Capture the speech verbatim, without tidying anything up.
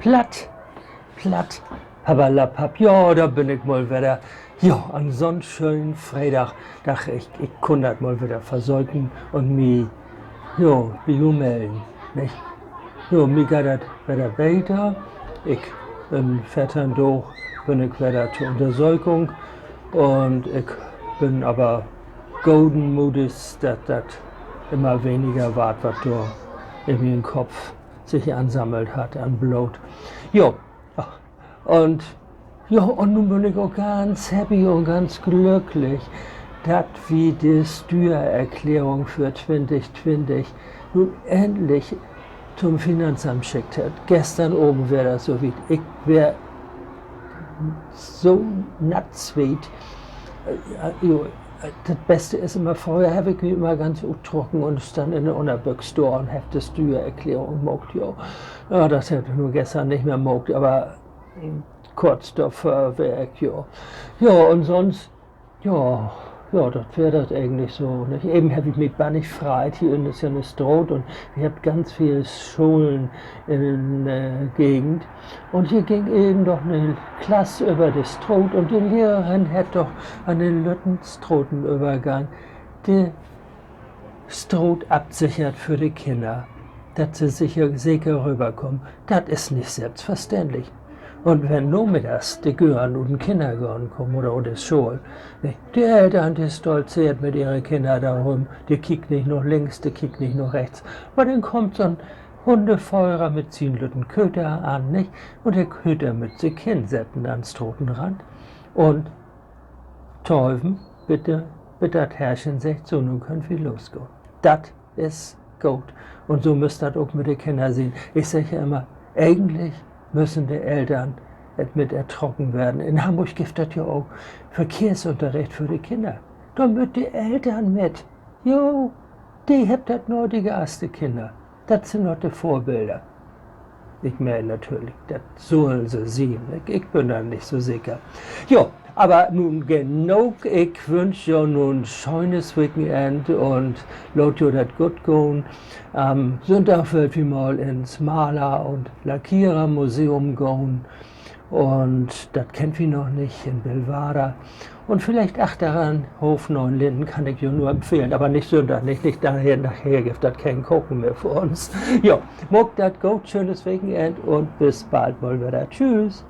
Platt, platt, pappalapapp, ja, dor bün ik mal wedder. Ja, an so'n schönen Freedag dach ik, ik kunn dat mal wedder versöken un mi, ja, bi jo mellen, nich? Ja, mi geiht dat wedder beter. Ik, in veerteihn Daag bün ik wedder to Ünnersökung un ik bün aver goden Mutes, dat dat immer weniger warrt, wat dor in mien Kopp sik ansammelt hett an Bloot. Jo, un, ja, un nu bün ik ok ganz happy un ganz glücklich, dat wi de Stüererklärung för twintig twintig nu endlich to'n Finanzamt schickt hebbt. Güstern Avend weer dat so wiet. Ik weer so nattsweet. Dat Beste is immer, fröher heff ik mi immer ganz uttrocken un stahn in de Ünnerbüx dor un heff de Stüererklärung maakt, jo. Ja, dat heff ik nu güstern nich mehr maakt, aver kort dorvör weer ik, jo. Jo, un sonst, ja, ja, dat weer dat egentlich so, nich? Even heff ik mi bannig freit, hier ünnen is ja 'ne Straat un wi hebbt ganz veel Scholen in de Gegend. Un hier güng even doch 'ne Klass över de Straat un de Lehrerin hett doch an den lütten Stratenövergang de Straat afsichert för de Kinner, dat se sicher, seker röverkaamt. Dat is nich sülvstverständlich. Un wenn namiddags de Gören ut den Kinnergoorn kaamt oder ut de School, ne, de Eltern, de stolzeert mit ehre Kinner dor rüm, de kiekt nich na links, de kiekt nich na rechts. Aver denn kummt so'n Hunneföhrer mit sien lütten Köter an, nich? Un de Köter mutt sik hinsetten an'n Stratenrand un töven, bit dat Herrchen seggt: So, nu köönt wi losgahn. Dat is goot. Un so müss dat ok mit de Kinner sien. Ik segg ja immer, egentlich müssen de Eltern mit ertrocken weern. In Hamborg gifft dat ja ok Verkehrsunterricht för de Kinner. Dor mööt de Eltern mit. Jo, de hebbt dat nödiger as de Kinner. Dat sünd doch de Vörbilder. Ik meen natürlich, dat sullen se sien. Ik, ik bün dor nich so seker. Jo, aver nu genoog. Ik wünsch jo nu 'n schönes Wekenenn un laat jo dat goot gahn. An'n Sünndag wüllt wi mal in't Maler- un Lackierermuseum gahn. Un dat kennt wi noch nich, in Billwarder. Un villicht achtern Hof Neun Linden, kann ik jo nur empfehlen, aver nich Sünndag, nich, nich denn, naher gifft dat keen Koken mehr för uns. Jo, maakt dat goot, schönes Wekenenn un bit bald mal wedder. Tschüss.